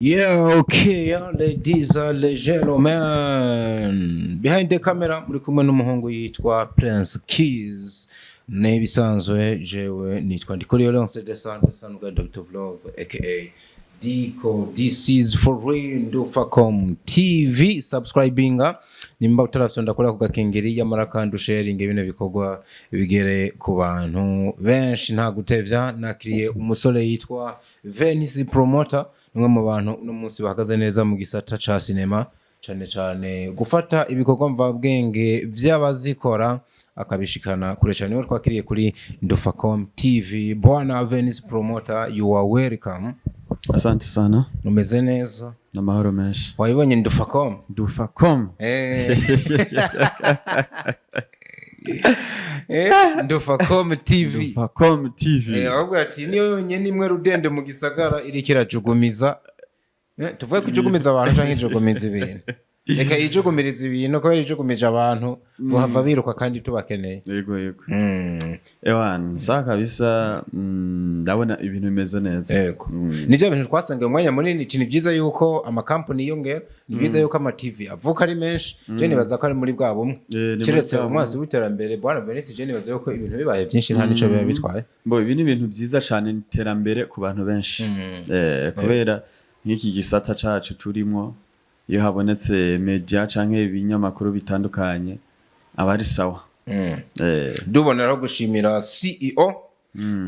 Yeah, okay, yeah, ladies and gentlemen. Behind the camera muri kumwe n'umuhungu yitwa Prince Keys. N'ibisanzwe jewe nitwa Ndikuri Leonce de San de San Dr. of Love, aka Diko. This is for real Ndufacom TV. Subscribinga nimba utarafyonda kuri ako gakengeri, yamara kandi usharinge bino bikorwa bigere ku bantu benshi. Nta gutevya, nakiriye umusore yitwa Venice Promoter, umwe mu bantu uno munsi bahagaze neza mu gisata ca sinema, cane cane gufata ibikorwa mvabwenge vy'abazikora akabishikana kure cyane. Niwe twakiriye kuri Ndufacom TV. Bwana Venice Promoter, you are welcome. Asante sana. Umeze neza? N'amahoro menshi. Wayibonye Ndufacom? Dufacom. Ndufacom TV. Dufacom TV. Ahubwo ati niyo yonyine imwe rudende mu gisagara iriko irajugumiza. Tuvuge ko ijugumiza abantu canke ijugumiza ibintu? Reka ijugumiriza ibintu, kubera ijugumije abantu bohava biruka kandi tubakeneye. Yego. Ewan, sawa kabisa, ndabona ibintu bimeze neza. Yego, nivyo bintu twasangiye umwanya munini. Ni byiza yuko amakampani yiyongera, ni byiza yuko ama TV avuka ari menshi. Je nibaza ko ari muri bwa bumwe, Ni muri keretse bwa bumwe. umwasi w'iterambere. Bwana Venice, je nibaza yuko ibintu bibaye byinshi nta nico biba bitwaye. Bo, ibi ni ibintu byiza cyane, iterambere ku bantu benshi. Kubera nk'iki gisata cacu turimo, iyo habonetse media canke ibinyamakuru bitandukanye aba ari sawa. Duboneraho gushimira CEO,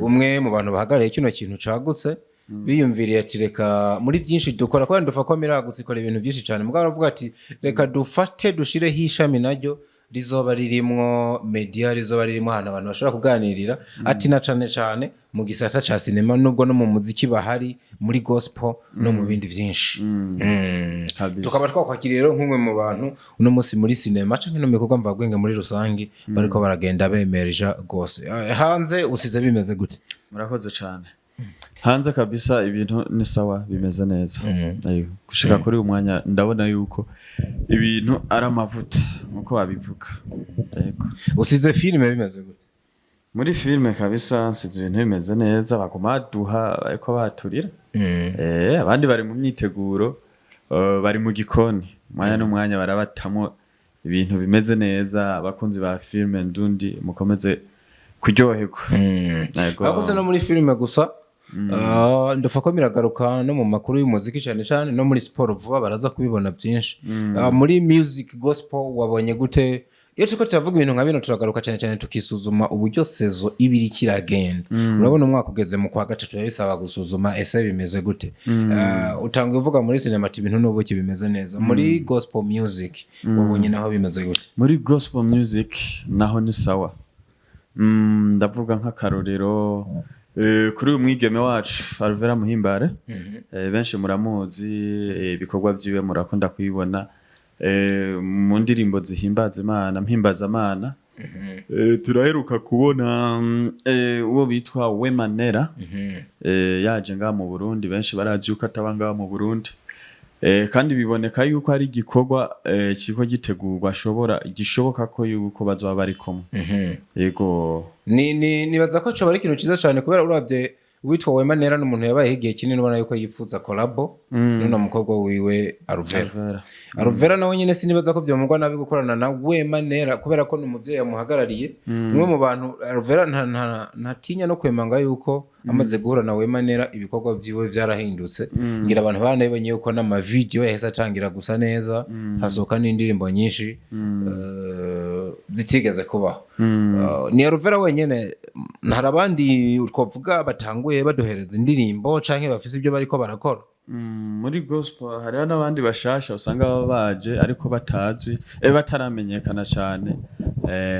umwe mu bantu bahagarariye kino kintu cagutse, biyumviriye ati reka muri byinshi dukora, kubera Ndufacom iragutse, ikora ibintu byinshi cyane, mugabo aravuga ati reka dufate dushireho ishami naryo rizoba ririmwo media, rizoba ririmo ahantu abantu bashobora kuganirira, ati na cane cane mu gisata ca sinema, nubwo no mu muziki bahari, muri gospel no mu bindi vyinshi. Kabisa. Tukaba twakwakiriye rero nk'umwe mu bantu uno munsi muri sinema canke no mu bikorwa mvabwenge muri rusangi bariko baragenda bemereja gose. Hanze usize bimeze gute? Murakoze cyane. Hanze kabisa ibintu ni sawa, bimeze neza. Ayo, gushika kuri uyu mwanya ndabona yuko ibintu ari amavuta nkuko babivuga, yego. Usize filime bimeze gute? Muri filime kabisa nsize ibintu bimeze neza, baguma baduha ariko baturira. Abandi bari mu myiteguro, bari mu gikoni, umwanya n'umwanya barabatamo ibintu bimeze neza. Abakunzi ba filime ndundi, mukomeze kuryoherwa. Yego. Ariko se no muri filime gusa? Ndufacom iragaruka no mu makuru y'umuziki cyane cyane, no muri siporo vuba baraza kubibona byinshi. Muri music gospel wabonye gute? Iyo turiko turavuga ibintu nka bino, turagaruka cyane cyane tukisuzuma uburyo saison iba iriko iragenda. Urabona umwaka ugeze mu kwa gatatu, biba bisaba gusuzuma ese bimeze gute. Utanga uvuga muri sinema ati ibintu n'ubuki bimeze neza. Muri gospel music wabonye naho bimeze gute? Muri gospel music naho ni sawa. Ndavuga nk'akarorero kuri uyu mwigeme wacu Alvera Muhimbare. Benshi muramuzi, ibikorwa byiwe murakunda kubibona mu ndirimbo zihimbaza Imana, mpimbazamana. Turaheruka kubona uwo bitwa Wemanera yaje ngaha mu Burundi. Benshi barazi yuko ataba ngaha mu Burundi. Kandi biboneka yuko ari igikorwa kiriko gitegurwa, ashobora gishoboka ko yuko bazoba bari kumwe. Yego. Ni nibaza ko coba ari ikintu ciza cyane, kubera uravye witwa Wemanera n'umuntu yabayeho igihe kinini, ubona yuko yifuza collabo n'uno mukobwa wiwe Alvera. Alvera. Alvera nawe nyine sinibaza ko vyomugwa nabi gukorana na Wemanera, kubera ko ni umuvyeyi yamuhagarariye. Umwe mu bantu Alvera ntatinya no kwemanga yuko amaze guhura na Wemanera ibikorwa vyiwe vyarahindutse. Ngira abantu baranabibonye yuko n'amavideo yahise atangira gusa neza, hasohoka n'indirimbo nyinshi zitigeze kubaho. Ni Alvera wenyene, hari abandi twavuga batanguye baduhereza indirimbo canke bafise ibyo bariko barakora? Muri gospel hariho n'abandi bashasha usanga baba baje ariko batazwi, bataramenyekana cane.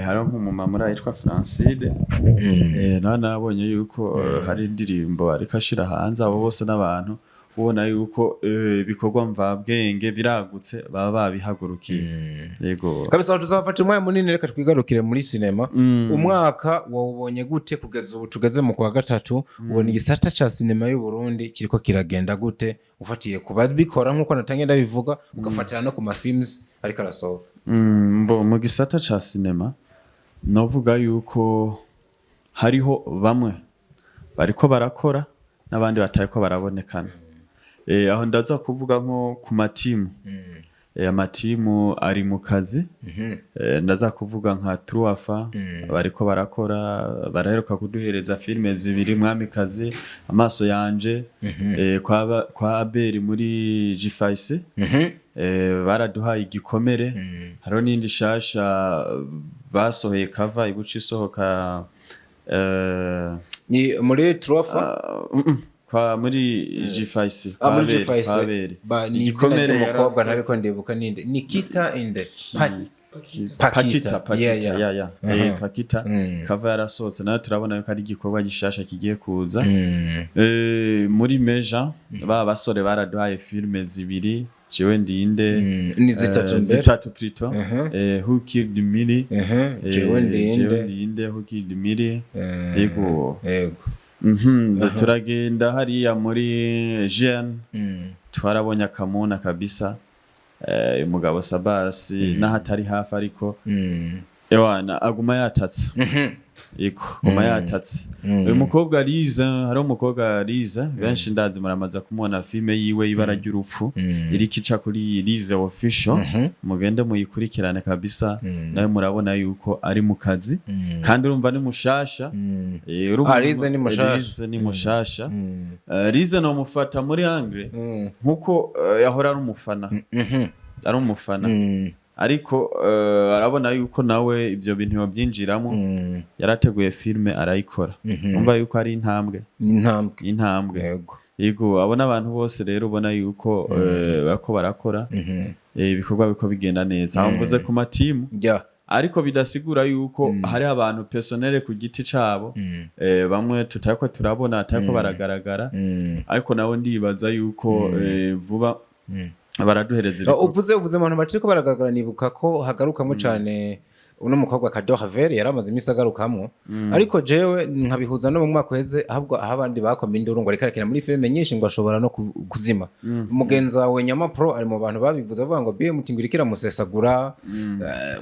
Hariho nk'umumama uriya yitwa Francine, nawe nabonye yuko hari indirimbo ariko ashira hanze. Abo bose n'abantu ubona yuko ibikorwa mvabwenge biragutse, baba babihagurukiye, yego. Kabisa tuzafata umwanya munini. Reka twigarukire muri sinema. Umwaka wawubonye gute kugeza ubu tugeze mu kwa gatatu? Ubona igisata ca sinema y'u Burundi kiriko kiragenda gute, ufatiye ku babikora nk'uko natangiye ndabivuga, ugafatira no ku ma films ariko arasohoka? Mbo mu gisata ca sinema novuga yuko hariho bamwe bariko barakora n'abandi batariko barabonekana. Aho ndaza kuvuga nko ku matimu. Amatimu ari mu kazi. Ndaza kuvuga nka Truafa, bariko barakora, baraheruka kuduhereza filime zibiri, Mwamikazi, Amaso yanje, kwa Abeli muri G5. Baraduhaye Igikomere. Hariho n'indi shasha basohoye, kava ibuca isohoka. Ni muri Trofa? Kwa muri G5. Ah, muri Abeli, G5. kwa Abeli. Ba ni izina Igikomere ry'umukobwa. yarasohotse. Ntariko ndibuka ninde, Nikita inde. Pakita, Pakita. Yeah. Yeah. Pakita. Kava yarasohotse nayo, turabona yuko ari igikorwa gishasha kigiye kuza. Muri Meja, ba basore baraduhaye filime zibiri, Jewe Ndinde. Ni zitatu mbere. Zitatu plutôt. Who Killed Millie. Jewe Ndinde. Jewe Ndinde, Who Killed Millie. Yego. Yego. Turagenda hariya muri Jeune. Twarabonye akamuna kabisa. Umugabo Sabasi naho atari hafi, ariko ewana aguma yatatse. Yego, aguma yatatse. Uyu mukobwa Liza, hariho umukobwa Liza, benshi ndazi muramaza kumubona filime yiwe Ibara ry'Urupfu, iriko ica kuri Liza Official. Mugende muyikurikirane kabisa. Nawe murabona yuko ari mu kazi kandi urumva ni mushasha. Urumva. Ah, Liza ni mushasha. Liza ni mushasha. Liza nomufata muri angle nkuko yahora ari umufana, ari umufana, ariko arabona yuko nawe ibyo bintu yobyinjiramo. Yarateguye filime, arayikora. Umva yuko ari intambwe. Ni intambwe. Intambwe. Yego. Yego, abo n'abantu bose rero ubona yuko bariko barakora. Ibikorwa biko bigenda neza. Aho mvuze ku matimu, ariko bidasigura yuko hari abantu personnel ku giti cabo, bamwe tutariko turabona, atariko baragaragara, ariko nabo ndibaza yuko vuba baraduhereza ibikorwa. Uvuze abantu baciko baragaragara, nibuka ko hagarukamo cyane uno mukobwa Kado Haver, yari amaze iminsi agarukamwo, ariko jewe nkabihuza no mu mwaka uheze, ahubwo aho abandi bakoma induru ngo ariko arakina muri filime nyinshi, ngo ashobora no kuzima. Mugenzi wawe Nyama Pro ari mu bantu babivuze, avuga ngo BMT ngo iriko iramusesagura,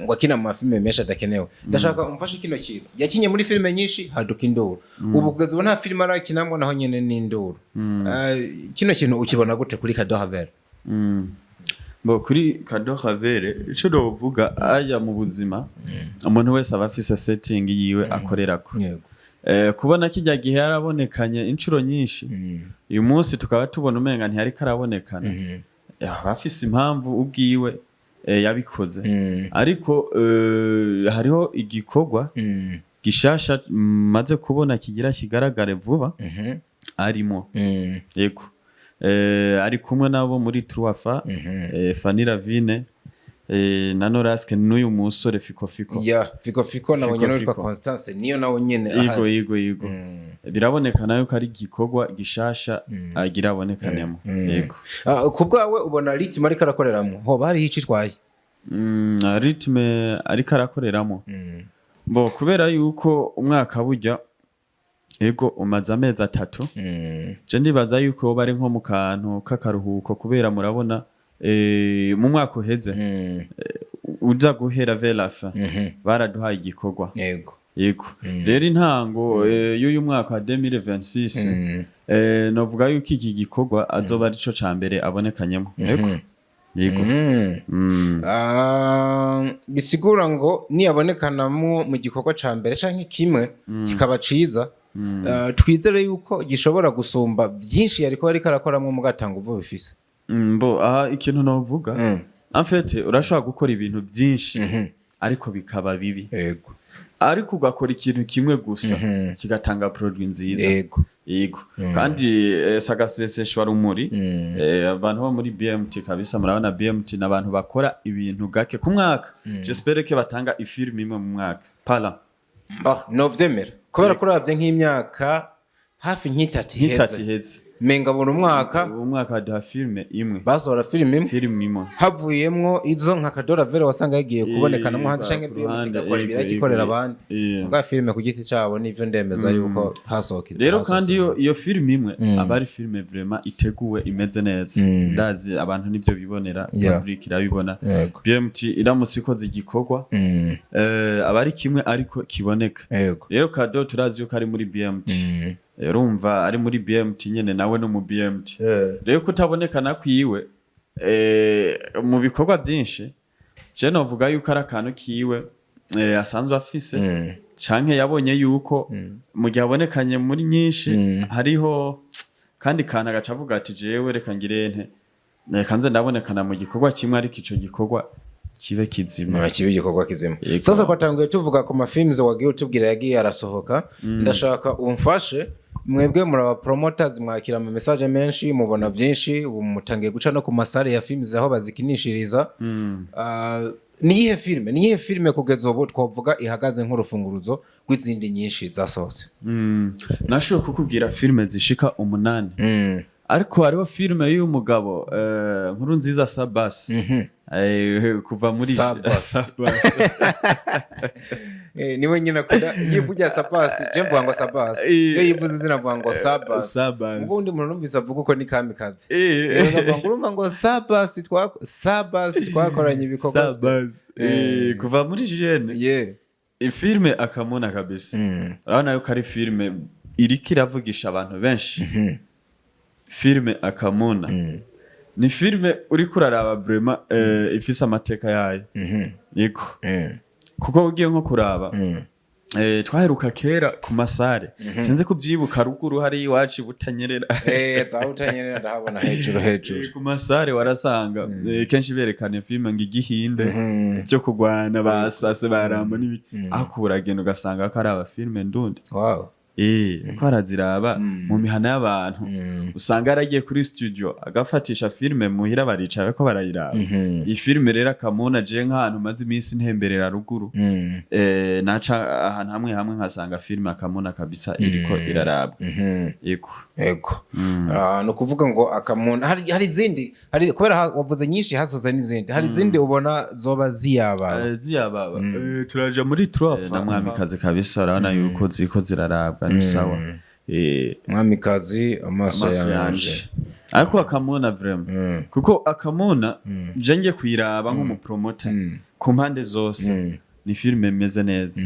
ngo akina mu mafilime menshi adakenewe. Ndashaka umfashe kino kintu: yakinye muri filime nyinshi, haduka induru. Ubu kugeza ubu nta filime arakinamwo, naho nyene ni induru. Kino kintu ukibona gute kuri Kado Haver? Bo, kuri Kado Havere, ico novuga, aya mu buzima umuntu wese aba afise setting yiwe akorerako. Kubona kijya gihe yarabonekanye inshuro nyinshi, uyu munsi tukaba tubona umenga ntihariko arabonekana, aba afise impamvu ubwiwe yabikoze. Ariko hariho igikorwa gishasha maze kubona kigira kigaragare vuba arimo. Yego, ari kumwe nabo muri Truafa, Fanny Ravine, na Noraske, n'uyu musore Fiko Fiko. Ya, Fiko Fiko nabonye Fiko n'uwitwa Fiko. Constance niyo nawe nyene Yego. ahari. Yego, birabonekana yuko ari igikorwa gishasha agira abonekanemo. Yego. Ah, ku bwawe ubona rythme ariko arakoreramo hoba hariho ico itwaye? Rythme ariko arakoreramo, bo kubera yuko umwaka burya, yego, umaze amezi 3, je ndibaza yuko bari nko mu kantu k'akaruhuko, kubera murabona mu mwaka uheze, uza guhera vers la fin, baraduhaye igikorwa. Yego, rero intango y'uyu mwaka wa 2026, novuga yuko iki gikorwa azoba arico ca mbere abonekanyemo. Yego. Ah, bisigura ngo niyabonekanamwo mu gikorwa ca mbere canke kimwe kikaba ciza, twizere yuko gishobora gusumba byinshi yariko ariko arakoramwo mugatanga uvu bifise. Bo aha ikintu novuga, en fait urashobora gukora ibintu byinshi ariko bikaba bibi, ariko ugakora ikintu kimwe gusa kigatanga produit nziza. Yego, kandi sagaseseshwa rumuri. Abantu bo muri BMT kabisa, murabona BMT ni abantu bakora ibintu gake ku mwaka. J'espère que batanga ifilm imwe mu mwaka pala. Oh, novyemera kubera ko uravye nk'imyaka hafi nk'itatu nk'itatu iheze, iheze, menga buri umwaka uwo mwaka baduha filime imwe. Basohora filime imwe. Filime imwe. Havuyemwo izo nka Kadora Vera wasanga yagiye kubonekanamo hanze, canke ku BMT ruhande, igakora ibiragikorera abandi. Bwa filime ku giti cabo nivyo ndemeza yuko hasohoka Rero hasohotse. kandi iyo filime imwe aba ari filime vraiment iteguwe, imeze neza. Ndazi abantu nivyo bibonera, public irabibona. BMT iramutse ikoze igikorwa, aba ari kimwe ariko kiboneka. Rero Kado turazi yuko ari muri BMT. Urumva ari muri BMT nyene, nawe no mu BMT. Rero kutabonekana kwiwe mu bikorwa byinshi, je novuga yuko ari akantu kiwe asanzwe afise, canke yabonye yuko mu gihe abonekanye muri nyinshi hariho kandi kantu, agaca avuga ati: "Jewe reka ngire nte, reka nze ndabonekana mu gikorwa kimwe, ariko ico gikorwa kibe kizima." Kibe igikorwa kizima. Yego. Sasa twatanguye tuvuga ku mafilms wagiye utubwira yagiye arasohoka. Ndashaka umfashe, mwebwe muri aba promoters, mwakira ama message menshi, mubona vyinshi, ubu mutangiye guca no ku ma salles ya films aho bazikinishiriza. Niyihe filme kugeza ubu twavuga ihagaze nk'urufunguruzo rw'izindi nyinshi zasohotse? Nashoboye kukubwira filime zishika 8, ariko hariho filime y'uyu mugabo nkuru nziza Sabas, kuva muri Sabas. Sabas. Niwe nyine akunda yivugira Sabas, je mvuga ngo Sabas. Iyo yivuze izina avuga ngo Sabas. Sabas. Ubundi umuntu numvise avuga uko ni kamikaze. Rero ndavuga ngo urumva ngo Sabas Sabas twakoranye ibikorwa. Sabas. Kuva muri Julienne, filime akamona kabisa. Urabona yuko ari filime iriko iravugisha abantu benshi. Filime akamona ni filime uriko uraraba vraiment, ifise amateka yayo. Yego, kuko ugiye nko kuraba, twaheruka kera ku ma salles, sinzi kubyibuka, ruguru hari iwacu i Butanyerera. Za Butanyerera ndahabona hejuru hejuru. Ku ma salles warasanga kenshi berekana filime ngo igihinde byo kurwana basase baramba n'ibiki, ariko uragenda ugasanga ko ari abafilime ndundi. Uko araziraba mu mihana y'abantu, usanga yaragiye kuri studio agafatisha filime muhira, baricara bariko barayiraba. Iyi filime rero akamona, je nk'ahantu maze iminsi ntemberera ruguru, naca ahantu hamwe hamwe nkasanga filime akamona kabisa iriko irarabwa. Yego. Ego. Ah, ni ukuvuga ngo akamuna hari izindi, hari kubera wavuze nyinshi, hasoze n'izindi, hari izindi ubona zoba ziyababa? Ziyababa. Turaja muri trofa na Mwamikazi kabisa, urabona yuko ziriko zirarabwa, ni sawa. Mwamikazi, amaso Amaso yanje. Yanje, ariko akamona vraiment, kuko akamona je ngiye kuyiraba nk'umupromota ku mpande zose, ni filime imeze neza.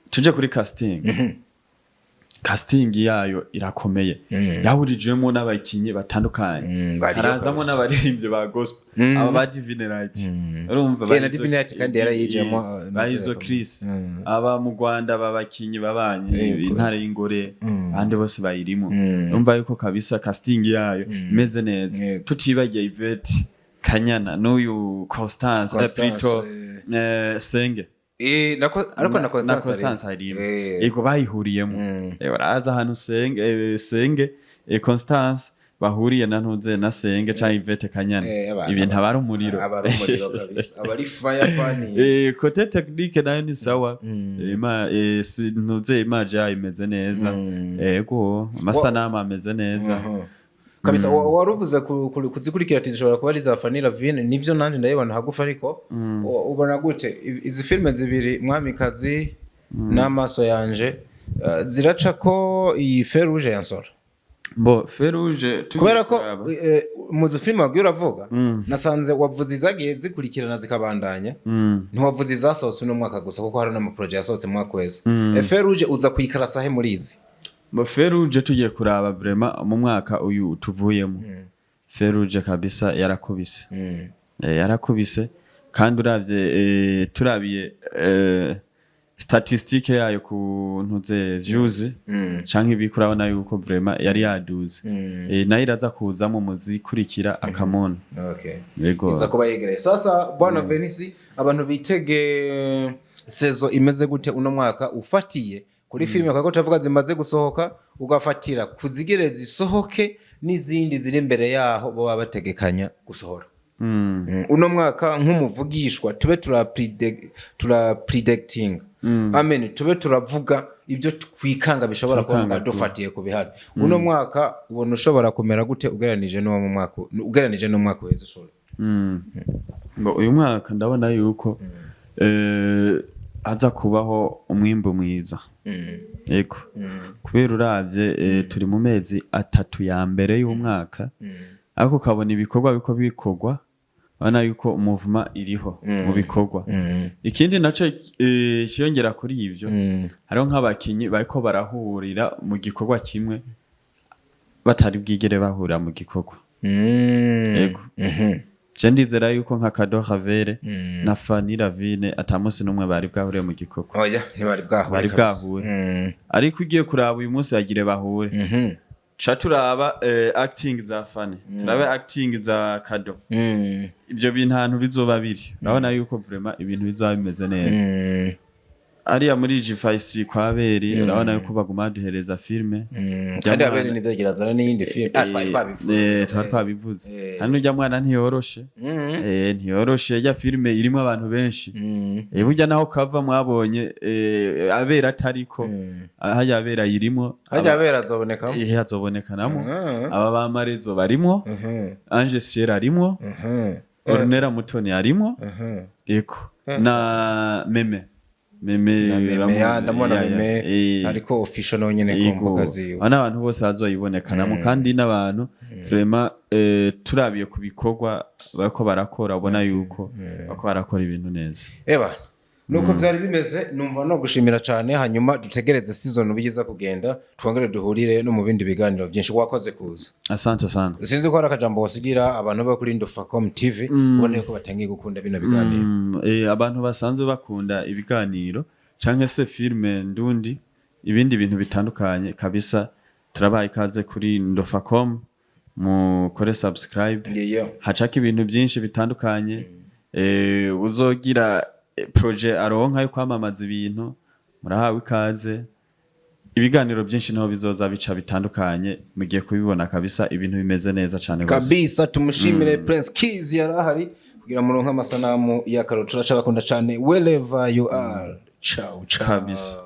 Tuje kuri casting. Casting yayo irakomeye, yahurijwemo n'abakinyi batandukanye. Bariyo harazamo kabisa. n'abaririmbyi ba gospel, aba ba Divine Light, urumva Na Divine Light kandi yarayijemo, ba Izo Chris, aba mu Rwanda babakinyi babanye, intare y'ingore, abandi bose bayirimo. Urumva yuko kabisa casting yayo imeze neza. Tutibagiye Yvette Kanyana n'uyu Constance, Constance, plutôt, Senge. Ariko na Constance Na Constance harimo. Yego, bayihuriyemo. Baraza ahantu Senge, Senge, Constance bahuriye na ntuze na Senge canke Yvette Kanyana, ibintu aba ari umuriro. Aba ari umuriro kabisa, aba ari fire pani. Côté technique nayo ni sawa. Ntuze image yayo imeze neza. Yego, amasanamu ameze neza. Kabisa wari uvuze kuzikurikira ati zishobora kuba ari za Fanny Lavine, nivyo, nanjye ndayibona hagufi, ariko ubona gute izi filime zibiri, Mwamikazi n'Amaso yanje, ziraca ko iyi Feruje ya Nsoro? Bo Feruje tugiye Kubera ko kuraba. Mu filime wagiye uravuga, nasanze wavuze izagiye zikurikirana zikabandanya, ntiwavuze izasohotse uno mwaka gusa, kuko hari n'ama projets yasohotse mu mwaka wese. Feruje uza kuyikarasa he muri izi? Bo Feruje tugiye kuraba vraiment mu mwaka uyu tuvuyemo, Feruje kabisa yarakubise. Yarakubise kandi uravye, turabiye statistique yayo ku ntuze views canke ibiki, urabona yuko vraiment yari yaduze. Nayo iraza kuzamo muzikurikira akamona. Yego. Iza kuba yegereye. Sasa bwana Venisi, abantu bitege saison imeze gute uno mwaka, ufatiye kuri filime kako tuvuga zimaze gusohoka, ugafatira kuzigere zisohoke n'izindi ziri imbere yaho baba bategekanya gusohora? Uno mwaka nk'umuvugishwa, tube tura predicting, amen, tube turavuga ibyo twikanga bishobora kuba Twikanga. dufatiye ku bihari uno mwaka, ubona ushobora kumera gute ugereranije n'uwo mu mwaka, ugereranije n'umwaka uheze ushobora? Bo, uyu mwaka ndabona yuko haza kubaho umwimbu mwiza. Yego, kubera uravye, turi mu mezi 3 ya mbere y'umwaka, ariko ukabona ibikorwa biko bikorwa. Urabona yuko movement iriho mu bikorwa. Ikindi naco kiyongera kuri ivyo, hariho nk'abakinyi bariko barahurira mu gikorwa kimwe batari bwigere bahurira mu gikorwa. Yego. Je ndizera yuko nka Kado Ravere na Fanny Ravine ata munsi n'umwe bari bwahure mu gikorwa. Oya, ntibari bwahure Bari kabisa. bwahure. Ariko ugiye kuraba uyu munsi bagire bahure, ca turaba acting za Fanny, turabe acting za Kado. Ibyo bintu ahantu bizoba biri, urabona yuko vraiment ibintu bizoba bimeze neza. Ariya muri G5 kwa Beri, urabona yuko baguma baduhereza filme. Kandi Aberi nivyo agira n'iyindi film. Ah, twari twabivuze. Twari twabivuze. Hano urya mwana ntiyoroshe. Ntiyoroshe, ya filme irimo abantu benshi. Burya naho kava mwabonye Abera atariko, hajya Abera ayirimo. Hajya Abera azobonekamo. Azobonekanamo. Aba ba Marezo barimo. Ange Sierra arimwo. Ornella Mutoni arimwo. Eko na Meme Meme. Na Meme, ya, ndamubona. Ya, ya. Meme ariko official nawe nyene ku mbuga ziwe. Aba n'abantu bose bazoyibonekanamo, kandi n'abantu vraiment turabiye ku bikorwa bariko barakora, ubona yuko bariko barakora ibintu neza. Eba, nuko vyari bimeze. Numva no gushimira cyane, hanyuma dutegereze season ubigiza kugenda, twongere duhurire no mu bindi biganiro byinshi. Wakoze kuza. Asante sana. Sinzi ko hari akajambo wasigira abantu bo kuri Ndofacom TV, ubona yuko batangiye gukunda bino biganiro. Abantu basanzwe bakunda ibiganiro canke se filme ndundi, ibindi bintu bitandukanye kabisa, turabaha ikaze kuri Ndofacom, mukore subscribe. Ngiyo. Hacako ibintu byinshi bitandukanye. Uzogira projet aronka yo kwamamaza ibintu, murahawe ikaze. Ibiganiro byinshi niho bizoza bica bitandukanye, mugiye kubibona kabisa, ibintu bimeze neza cane gose. Kabisa, tumushimire Prince Keys yari ahari kugira muronke amasanamu y'akaroro. Turacabakunda cyane wherever you are. Ciao ciao. Kabisa.